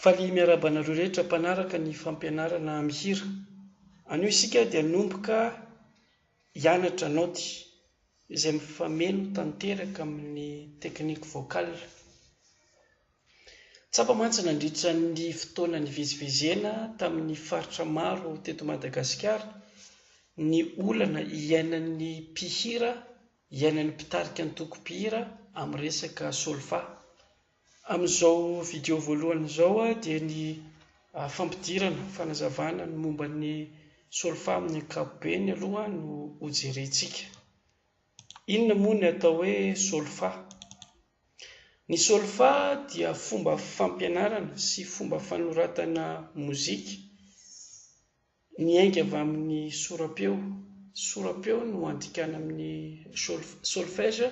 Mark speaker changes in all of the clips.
Speaker 1: Faly miarahaba anareo rehetra mpanaraka ny fampianarana mihira. Anio isika dia hanomboka hianatra naoty izay mifameno tanteraka amin'ny technique vocale. Tsapa mantsy nandritra ny fotoana nivezivezena tamin'ny faritra maro teto Madagasikara ny olana iainan'ny mpihira, iainan'ny mpitarika antoko mpihira amin'ny resaka solfa. Amin'izao video voalohany izao dia ny fampidirana, fanazavana ny momba ny solfa amin'ny ankapobeny aloha no hojerentsika. Inona moa ny atao hoe solfa? Ny solfa dia fomba fampianarana sy fomba fanoratana mozika Miainga avy amin'ny sora-peo. Sora-peo no andikana amin'ny solfège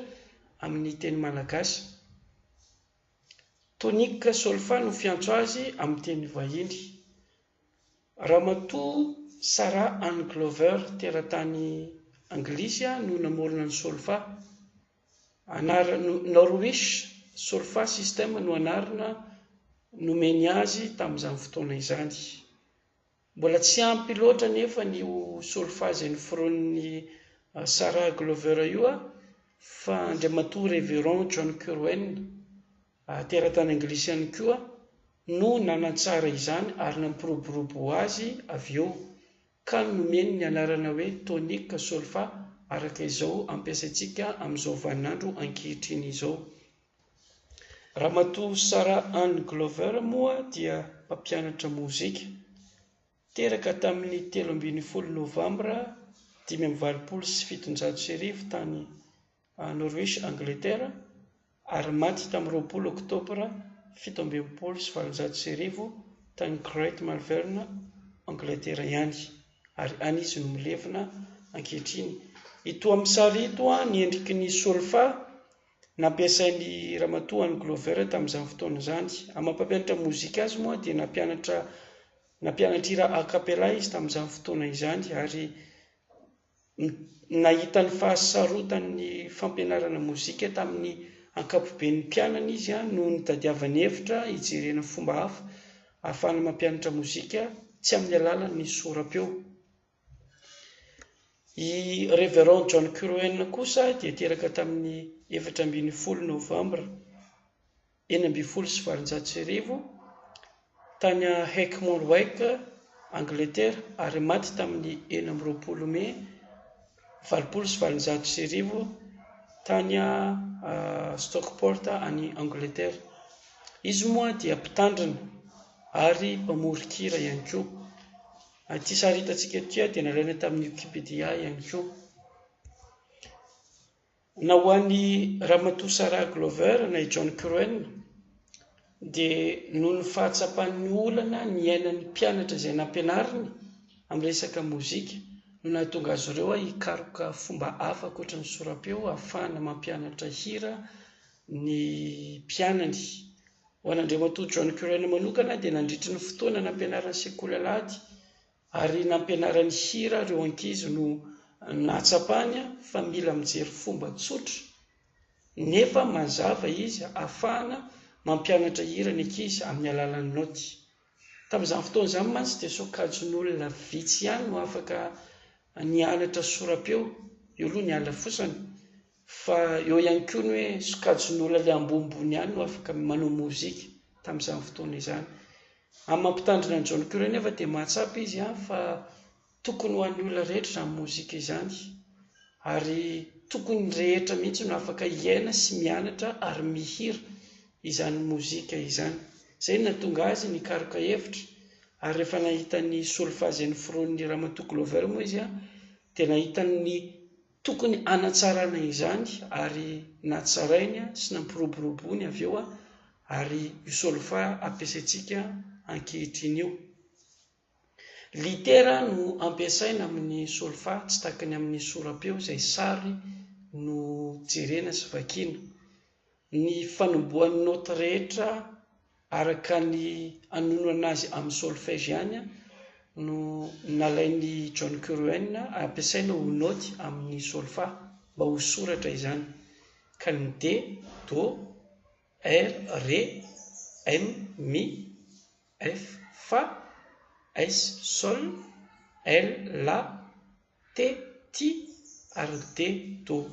Speaker 1: amin'ny teny malagasy. Tonique solfa no fiantso azy amin'ny teny vahiny. Ramatoa Sarah Ann Glover, teratany anglisy no namorona ny solfa. Anarana Norwich Solfa System no anarana nomeny azy tamin'izany fotoana izany. Mbola tsy ampy loatra anefa ny ho solfa izay noforonin'i Sarah Glover io fa Andriamatoa Reverend John Curwen, teratany anglisy ihany koa, no nanatsara izany ary nampiroborobo azy avy eo, ka nomeny ny anarana hoe Tonic Solfa araka izao ampiasaintsika amin'izao vaninandro ankehitriny izao. Ramatoa Sarah Ann Glover moa dia mpampianatra mozika. Teraka tamin'ny 13 novambra 1785 tany Norwich, Angletera, ary maty tamin'ny 20 oktobra 1867 tany Great Malvern, Angletera ihany, ary any izy no milevina ankehitriny. Ito amin'ny sary ito ny endriky ny solfa Nampiasain'i Ramatoa Ann Glover tamin'izany fotoana izany. Amin'ny maha mpampianatra mozika azy moa dia nampianatra nampianatra hira a cappella izy tamin'izany fotoana izany ary nahita ny fahasarotan'ny fampianarana mozika tamin'ny ankapoben'ny mpianany izy no nitadiavany hevitra hijerena fomba hafa ahafahana mampianatra mozika tsy amin'ny alalan'ny sora-peo. I Reverend John Curwen kosa dia teraka tamin'ny 14 Novambra 1816 tany Heckmondwike, Angletera ary maty tamin'ny 26 Mey 1880 tany Stockport any Angletera. Izy moa dia mpitandrina ary mpamoron-kira ihany koa. Ity sary hitantsika ity dia nalaina tamin'ny Wikipedia ihany koa. Na ho an'i Ramatoa Sarah Glover na i John Curwen dia noho ny fahatsapan'ny olana niainan'ny mpianatra izay nampianariny amin'ny resaka mozika no nahatonga azy ireo hikaroka fomba hafa ankoatra ny sora-peo ahafahana mampianatra hira ny mpianany. Ho an'Andriamatoa John Curran manokana dia nandritry ny fotoana nampianarany sekoly alahady ary nampianarany hira ireo ankizy no nahatsapany fa mila mijery fomba tsotra nefa mazava izy ahafahana mampianatra hira ny ankizy amin'ny alalan'ny naoty. Tamin'izany fotoana izany mantsy dia sokajin'olona vitsy ihany no afaka nianatra sora-peo, eo aloha ny halafosana, Fa eo ihany koa ny hoe sokajin'olona ilay ambonimbony ihany no afaka manao mozika tamin'izany fotoana izany. Amin'ny maha mpitandrina an'i John Curry anefa dia mahatsapa izy fa tokony ho an'ny olona rehetra izany mozika izany ary tokony ny rehetra mihitsy no afaka hiaina sy mianatra ary mihira izany mozika izany. Izay no nahatonga azy nikaroka hevitra ary rehefa nahita ny solfa izay noforonin'i Ramatoa Glover moa izy dia nahita ny Tokony hanatsarana izany ary natsarainy sy nampiroboroboiny avy eo ary io solfa ampiasaintsika ankehitriny io. Litera no ampiasaina amin'ny solfa tsy tahaka ny amin'ny sora-peo izay sary no jerena sy vakiana. Ny fanombohan'ny naoty rehetra araka ny anononana azy amin'ny solfège ihany no nalain'i John Curwen ampiasaina ho naoty amin'ny solfa mba ho soratra izany ka ny D, Do, R, Ré, M, Mi. F, Fa, S, Sol, L, La, T, Ti, ary D, Do.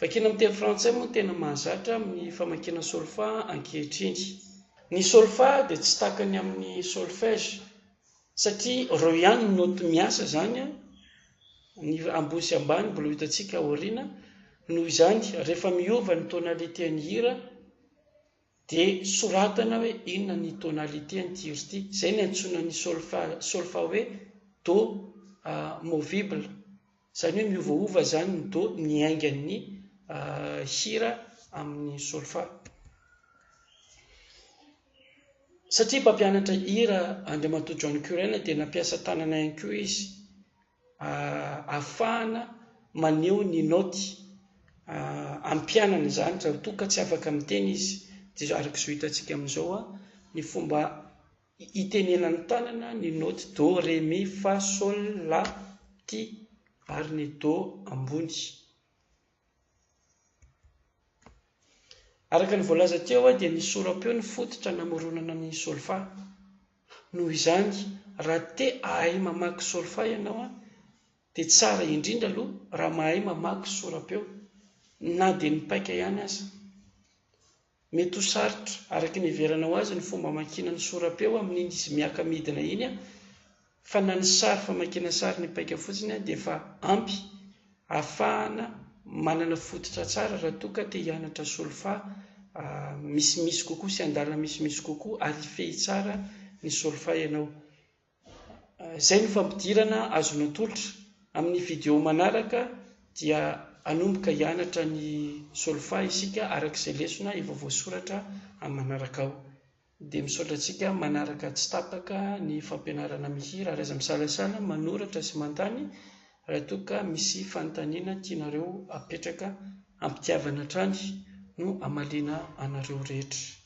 Speaker 1: Vakiana amin'ny teny frantsay moa no tena mahazatra amin'ny famakiana solfa ankehitriny. Ny solfa dia tsy takany amin'ny solfège satria ireo ihany ny naoty miasa izany, ny ambony sy ambany mbola ho hitantsika aoriana, noho izany rehefa miova ny tonalité ny hira dia soratana hoe inona ny tonalité an'ity hira ity, izay no iantsoana ny solfa solfa hoe do movible, izany hoe miovaova izany ny do niaingan'ny hira amin'ny solfa. Satria mpampianatra hira Andriamatoa John Curren dia nampiasa tanana ihany koa izy ahafahana maneho ny naoty ampianana izany raha toa ka tsy afaka miteny izy dia araka izao hitantsika amin'izao ny fomba itenenan'ny tanana ny naoty do, re, mi, fa, sol, la, ti ary ny do ambony. Araka ny voalaza teo dia ny sora-peo no fototra namoronana ny solfa. Noho izany, raha te hahay mamaky solfa ianao dia tsara indrindra aloha raha mahay mamaky sora-peo na dia ny paika ihany aza. Mety ho sarotra araka ny heveranao azy ny fomba amakiana ny sora-peo amin'iny izy miaka-midina iny fa na ny sary famakiana sary nipaika fotsiny dia efa ampy ahafahana manana fototra tsara raha toa ka te hianatra solfa misimisy kokoa sy handalina misimisy kokoa ary hifehy tsara ny solfa ianao. Izay no fampidirana azo natolotra. Amin'ny video manaraka dia hanomboka hianatra ny solfa isika araka izay lesona efa voasoratra amin'ny manaraka ao. Dia misaotra antsika manaraka tsy tapaka ny fampianarana mihira ary aza misalasala manoratra sy manontany raha toa ka misy fanontaniana tianareo apetraka am-pitiavana hatrany no hamaliana anareo rehetra.